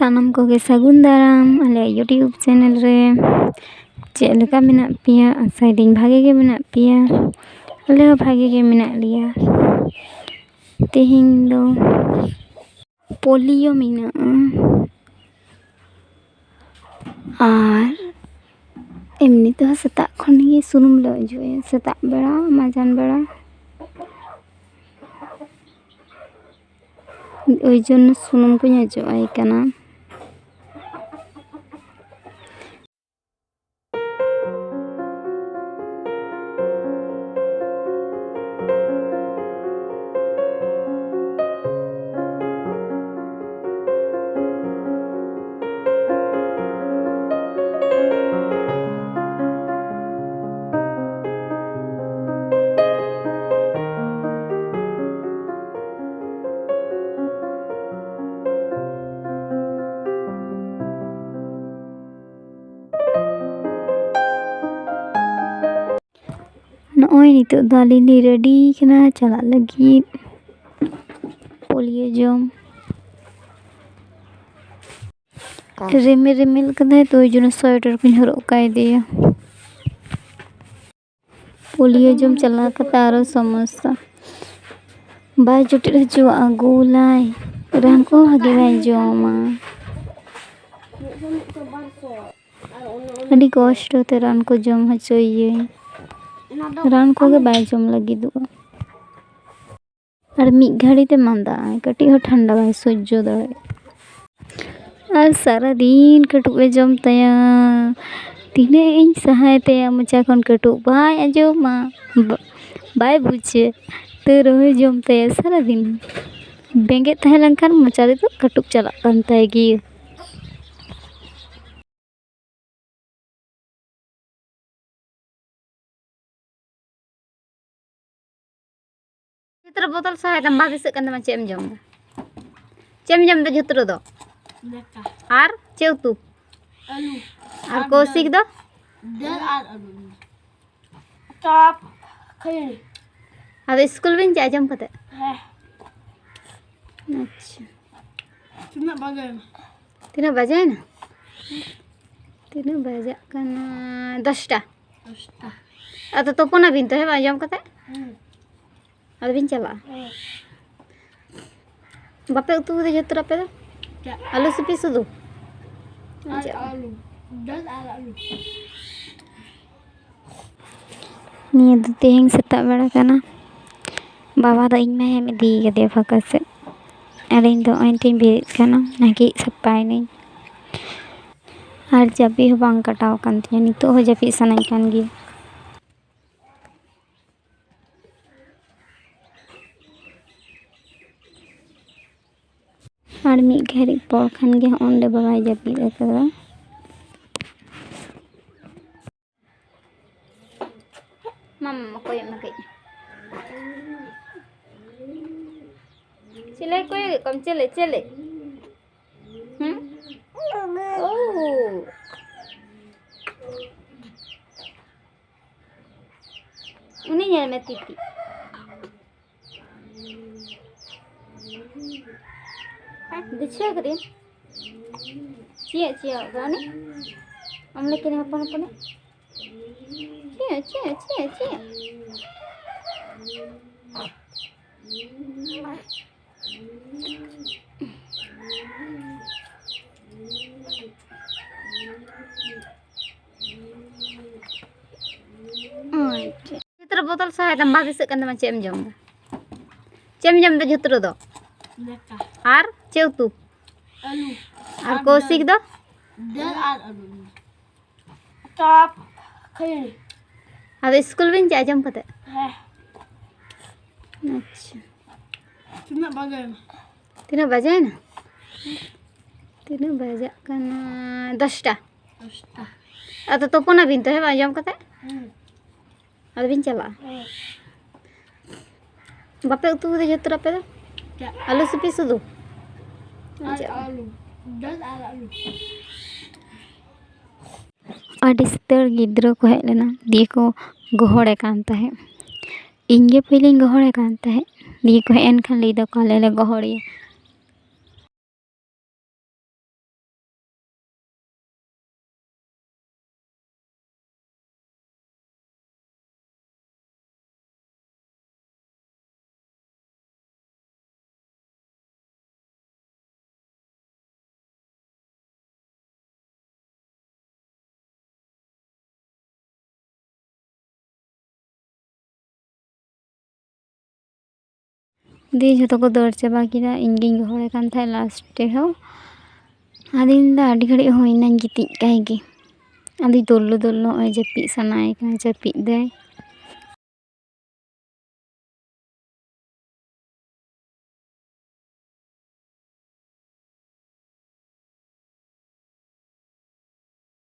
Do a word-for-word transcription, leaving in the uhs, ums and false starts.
ᱥᱟᱱᱟᱢ ᱠᱚᱜᱮ ᱥᱟᱹᱜᱩᱱ ᱫᱟᱨᱟᱢ ᱟᱞᱮᱭᱟᱜ YouTube ᱪᱮᱱᱮᱞ ᱨᱮ᱾ ᱪᱮᱫ ᱞᱮᱠᱟ ᱢᱮᱱᱟᱜ ᱯᱮᱭᱟ? ᱟᱥᱟᱭᱫᱟᱹᱧ ᱵᱷᱟᱜᱮ ᱜᱮ ᱢᱮᱱᱟᱜ ᱯᱮᱭᱟ᱾ ᱟᱞᱮ ᱦᱚᱸ ᱵᱷᱟᱜᱮ ᱜᱮ ᱢᱮᱱᱟᱜ ᱞᱮᱭᱟ᱾ ᱛᱮᱦᱮᱧ ᱫᱚ ᱯᱳᱞᱤᱭᱳ ᱢᱮᱱᱟᱜᱼᱟ᱾ ᱟᱨ ᱮᱢᱱᱤ ᱛᱮᱦᱚᱸ ᱥᱮᱛᱟᱜ ᱠᱷᱚᱱ ᱜᱮ ᱥᱩᱱᱩᱢ ᱞᱮ ᱚᱡᱚᱜ ᱟᱭᱟ, ᱥᱮᱛᱟᱜ ᱵᱮᱲᱟ, ᱢᱟᱡᱟᱱ ᱵᱮᱲᱟ᱾ ᱳᱭ ᱡᱚᱱᱱᱚ ᱥᱩᱱᱩᱢ ᱠᱚᱧ ᱚᱡᱚᱜ ᱟᱭ ᱠᱟᱱᱟ᱾ ᱱᱚᱜᱼᱚᱭ ᱱᱤᱛᱚᱜ ᱫᱚ ᱟᱹᱞᱤᱧ ᱞᱤᱧ ᱨᱮᱰᱤ ᱠᱟᱱᱟ ᱪᱟᱞᱟᱜ ᱞᱟᱹᱜᱤᱫ ᱯᱳᱞᱤᱭᱳ ᱡᱚᱢ᱾ ᱨᱤᱢᱤᱞ ᱨᱤᱢᱤᱞ ᱠᱟᱫᱟᱭ, ᱛᱚ ᱳᱭ ᱡᱚᱱᱱᱚ ᱥᱳᱭᱮᱴᱟᱨ ᱠᱚᱧ ᱦᱚᱨᱚᱜ ᱠᱟᱭᱫᱮᱭᱟ᱾ ᱯᱳᱞᱤᱭᱳ ᱡᱚᱢ ᱪᱟᱞᱟᱣ ᱠᱟᱛᱮ ᱟᱨᱚ ᱥᱚᱢᱚᱥᱥᱟ, ᱵᱟᱭ ᱡᱚᱴᱮᱫ ᱦᱚᱪᱚᱣᱟᱜᱼᱟ ᱜᱩᱞᱟᱭ, ᱨᱟᱱ ᱠᱚᱦᱚᱸ ᱵᱷᱟᱜᱮ ᱵᱟᱭ ᱡᱚᱢᱟ᱾ ᱟᱹᱰᱤ ᱠᱚᱥᱴᱚ ᱛᱮ ᱨᱟᱱ ᱠᱚ ᱡᱚᱢ ᱦᱚᱪᱚᱭᱮᱭᱟᱹᱧ, ᱨᱟᱱ ᱠᱚᱜᱮ ᱵᱟᱭ ᱡᱚᱢ ᱞᱟᱹᱜᱤᱫᱚᱜᱼᱟ᱾ ᱟᱨ ᱢᱤᱫ ᱜᱷᱟᱹᱲᱤ ᱛᱮ ᱢᱟᱸᱫᱟᱜᱼᱟᱭ, ᱠᱟᱹᱴᱤᱡ ᱦᱚᱸ ᱴᱷᱟᱱᱰᱟ ᱵᱟᱭ ᱥᱚᱡᱽᱡᱚ ᱫᱟᱲᱮᱭᱟᱜᱼᱟ᱾ ᱟᱨ ᱥᱟᱨᱟᱫᱤᱱ ᱠᱟᱹᱴᱩᱵ ᱮ ᱡᱚᱢ ᱛᱟᱭᱟ, ᱛᱤᱱᱟᱹᱜ ᱤᱧ ᱥᱟᱦᱟᱭ ᱛᱟᱭᱟ ᱢᱚᱪᱟ ᱠᱷᱚᱱ ᱠᱟᱹᱴᱩᱵ ᱵᱟᱭ ᱟᱸᱡᱚᱢᱟ, ᱵᱟ-, ᱵᱟᱭ ᱵᱩᱡᱟ, ᱛᱟᱹᱣ ᱨᱮᱦᱚᱸᱭ ᱡᱚᱢ ᱛᱟᱭᱟ ᱥᱟᱨᱟᱫᱤᱱ᱾ ᱵᱮᱸᱜᱮᱫ ᱛᱟᱦᱮᱸ ᱞᱮᱱᱠᱷᱟᱱ ᱢᱚᱪᱟ ᱨᱮᱫᱚ ᱠᱟᱹᱴᱩᱵ ᱪᱟᱞᱟᱜ ᱠᱟᱱ ᱛᱟᱭ ᱜᱮ᱾ ᱡᱚᱛᱚ ᱵᱚᱛᱚᱞ ᱥᱟᱦᱟᱭ ᱛᱟᱢ, ᱵᱟᱝ ᱫᱤᱥᱟᱹᱜ ᱠᱟᱱ ᱛᱟᱢᱟ ᱪᱮᱫ ᱮᱢ ᱡᱚᱢ ᱮᱫᱟ? ᱪᱮᱫ ᱮᱢ ᱡᱚᱢ ᱮᱫᱟ ᱡᱚᱛᱚ ᱫᱚ? ᱫᱟᱠᱟ᱾ ᱟᱨ ᱪᱮᱫ ᱩᱛᱩ? ᱟᱹᱞᱩ᱾ ᱟᱨ ᱟᱨ ᱠᱚᱥᱤᱠ ᱫᱟᱹᱞ᱾ ᱫᱚ? ᱫᱟᱹᱞ ᱟᱨ ᱟᱹᱞᱩ᱾ ᱪᱚᱯ, ᱠᱷᱟᱹᱡᱟᱹᱲᱤ᱾ ᱟᱫᱚ ᱥᱠᱩᱞ ᱵᱤᱱ ᱪᱟᱜᱼᱟ ᱡᱚᱢ ᱠᱟᱛᱮ? ᱦᱮᱸ᱾ ᱟᱪᱪᱷᱟ᱾ ᱛᱤᱱᱟᱹᱜ ᱵᱟᱡᱮ ᱮᱱᱟ? ᱛᱤᱱᱟᱹᱜ ᱵᱟᱡᱟᱭᱮᱱᱟ? ᱛᱤᱱᱟᱹᱜ ᱵᱟᱡᱟᱜ ᱠᱟᱱᱟ? ᱫᱚᱥᱴᱟ᱾ ᱫᱚᱥᱴᱟ᱾ ᱟᱫᱚ ᱛᱩᱯᱩᱱᱟᱵᱤᱱ ᱛᱚ, ᱦᱮᱸ ᱵᱟᱝ, ᱡᱚᱢ ᱠᱟᱛᱮ? ᱦᱮᱸ᱾ ᱟᱫᱚ ᱵᱤᱱ ᱪᱟᱞᱟᱜᱼᱟ? ᱦᱮᱸ᱾ ᱵᱟᱯᱮ ᱩᱛᱩ ᱠᱟᱫᱟ ᱡᱷᱚᱛᱚ ᱟᱯᱮ ᱫᱚ? ᱪᱮᱫ? ᱟᱹᱞᱩ ᱥᱤᱯᱤ ᱥᱩᱫᱷᱩ? ᱟᱨ ᱟᱪᱪᱷᱟ᱾ ᱟᱹᱞᱩ, ᱫᱟᱹᱞ ᱟᱨ ᱟᱹᱞᱩ᱾ ᱱᱤᱭᱟᱹ ᱫᱚ ᱛᱮᱦᱮᱧ ᱥᱮᱛᱟᱜ ᱵᱮᱲᱟ ᱠᱟᱱᱟ᱾ ᱵᱟᱵᱟ ᱫᱚ ᱤᱧ ᱢᱟᱭᱮᱢ ᱤᱫᱤ ᱠᱟᱫᱮᱭᱟ ᱯᱷᱟᱸᱠᱟ ᱥᱮᱫ᱾ ᱟᱨ ᱤᱧ ᱫᱚ ᱱᱚᱜᱼᱚᱭ ᱱᱤᱛᱚᱜ ᱤᱧ ᱵᱮᱨᱮᱫ ᱠᱟᱱᱟ, ᱱᱟᱹᱠᱤᱡ ᱥᱟᱯᱷᱟᱭᱮᱱᱟᱹᱧ᱾ ᱟᱨ ᱡᱟᱹᱯᱤᱫ ᱦᱚᱸ ᱵᱟᱝ ᱠᱟᱴᱟᱣ ᱟᱠᱟᱱ ᱛᱤᱧᱟᱹ, ᱱᱤᱛᱚᱜ ᱦᱚᱸ ᱡᱟᱹᱯᱤᱫ ᱥᱟᱱᱟᱧ ᱠᱟᱱ ᱜᱮᱭᱟ᱾ ᱟᱨ ᱢᱤᱫ ᱜᱷᱟᱹᱲᱤᱡ ᱯᱚᱨ ᱠᱷᱟᱱ ᱜᱮ ᱦᱚᱸᱜᱼᱚ ᱱᱚᱰᱮ ᱵᱟᱵᱟᱭ ᱡᱟᱹᱯᱤᱫ ᱟᱠᱟᱫᱟ᱾ ᱢᱟᱢᱟ, ᱠᱚᱭᱚᱜ ᱢᱮ ᱠᱟᱹᱡ᱾ ᱪᱮᱞᱮ ᱠᱚᱭᱚᱜᱮᱫ ᱠᱚᱣᱟᱢ? ᱪᱮᱞᱮ, ᱪᱮᱞᱮ? ᱦᱩᱸ? ᱳ᱾ ᱩᱱᱤ ᱧᱮᱞ ᱢᱮ, ᱛᱤᱛᱤ᱾ ᱵᱩᱡᱷᱟᱹᱣ ᱠᱮᱫᱟᱢ? ᱪᱮᱫ, ᱪᱮᱫ ᱫᱚ ᱩᱱᱤ? ᱟᱢ ᱞᱮᱠᱟᱱ ᱦᱚᱯᱚᱱ ᱦᱚᱯᱚᱱᱤᱡ? ᱪᱮᱫ, ᱪᱮᱫ, ᱪᱮᱫ, ᱪᱮᱫ? ᱟᱪᱪᱷᱟ᱾ ᱪᱮᱫ ᱨᱮ ᱵᱚᱛᱚᱞ ᱥᱟᱦᱟᱭ ᱛᱟᱢ? ᱵᱟᱝ ᱫᱤᱥᱟᱹᱜ ᱠᱟᱱ ᱛᱟᱢᱟ, ᱪᱮᱫ ᱮᱢ ᱡᱚᱢ ᱮᱫᱟ? ᱪᱮᱫ ᱮᱢ ᱡᱚᱢ ᱮᱫᱟ ᱡᱷᱚᱛᱚ ᱨᱮᱫᱚ? ᱫᱟᱠᱟ᱾ ᱟᱨ ᱪᱮᱫ ᱩᱛᱩ? ᱟᱹᱞᱩ᱾ ᱟᱨ ᱟᱨ ᱠᱚᱥᱤᱠ ᱫᱟᱹᱞ᱾ ᱫᱚ? ᱫᱟᱹᱞ ᱟᱨ ᱟᱹᱞᱩ᱾ ᱪᱚᱯ, ᱠᱷᱟᱹᱡᱟᱹᱲᱤ᱾ ᱟᱫᱚ ᱥᱠᱩᱞ ᱵᱤᱱ ᱪᱟᱜᱼᱟ ᱡᱚᱢ ᱠᱟᱛᱮ? ᱦᱮᱸ᱾ ᱟᱪᱪᱷᱟ᱾ ᱛᱤᱱᱟᱹᱜ ᱵᱟᱡᱮᱭᱮᱱᱟ? ᱛᱤᱱᱟᱹᱜ ᱵᱟᱡᱮᱭᱮᱱᱟ? ᱛᱤᱱᱟᱹᱜ ᱵᱟᱡᱟᱜ ᱠᱟᱱᱟ? ᱫᱚᱥᱴᱟ᱾ ᱫᱚᱥᱴᱟ᱾ ᱟᱫᱚ ᱛᱩᱯᱩᱱᱟᱵᱤᱱ ᱛᱚ, ᱦᱮᱸ ᱵᱟᱝ, ᱡᱚᱢ ᱠᱟᱛᱮ? ᱦᱮᱸ᱾ ᱟᱫᱚ ᱵᱤᱱ ᱪᱟᱞᱟᱜᱼᱟ? ᱦᱮᱸ᱾ ᱵᱟᱯᱮ ᱩᱛᱩ ᱠᱟᱫᱟ ᱡᱷᱚᱛᱚ ᱟᱯᱮ ᱫᱚ? ᱪᱮᱫ? ᱟᱹᱞᱩ ᱥᱤᱯᱤ ᱥᱩᱫᱷᱩ? ᱟᱨ ᱪᱮᱫ? ᱟᱹᱞᱩ᱾ ᱫᱟᱹᱞ ᱟᱨ ᱟᱹᱞᱩ᱾ ᱟᱹᱰᱤ ᱩᱥᱛᱟᱹᱨ ᱜᱤᱫᱽᱨᱟᱹ ᱠᱚ ᱦᱮᱡ ᱞᱮᱱᱟ, ᱫᱤᱭᱮ ᱠᱚ ᱜᱚᱦᱚᱲᱮ ᱠᱟᱱ ᱛᱟᱦᱮᱸᱫ᱾ ᱤᱧ ᱜᱮ ᱯᱳᱭᱞᱳᱧ ᱜᱚᱦᱚᱲᱮ ᱠᱟᱱ ᱛᱟᱦᱮᱸᱫ, ᱫᱤᱭᱮ ᱠᱚ ᱦᱮᱡ ᱮᱱ ᱠᱷᱟᱱ ᱞᱟᱹᱭ ᱫᱟᱠᱚ, "ᱟᱞᱮ ᱞᱮ ᱜᱚᱦᱚᱲᱮᱭᱟ᱾" ᱫᱤᱭᱮ ᱡᱷᱚᱛᱚ ᱠᱚ ᱫᱟᱹᱲ ᱪᱟᱵᱟ ᱠᱮᱫᱟ, ᱤᱧ ᱜᱤᱧ ᱜᱚᱦᱚᱲᱮ ᱠᱟᱱ ᱛᱟᱦᱮᱸᱫ ᱞᱟᱥᱴ ᱨᱮᱦᱚᱸ᱾ ᱟᱫᱚᱧ ᱢᱮᱱᱫᱟ ᱟᱹᱰᱤ ᱜᱷᱟᱹᱲᱤᱡ ᱦᱩᱭᱱᱟᱧ ᱜᱤᱛᱤᱡ ᱠᱟᱭ ᱜᱮ, ᱟᱫᱚ ᱫᱩᱞᱞᱩ ᱫᱩᱞᱞᱩ ᱱᱚᱜᱼᱚᱭ ᱡᱟᱹᱯᱤᱫ ᱥᱟᱱᱟᱭᱮ ᱠᱟᱱᱟ, ᱡᱟᱹᱯᱤᱫ ᱫᱟᱭ᱾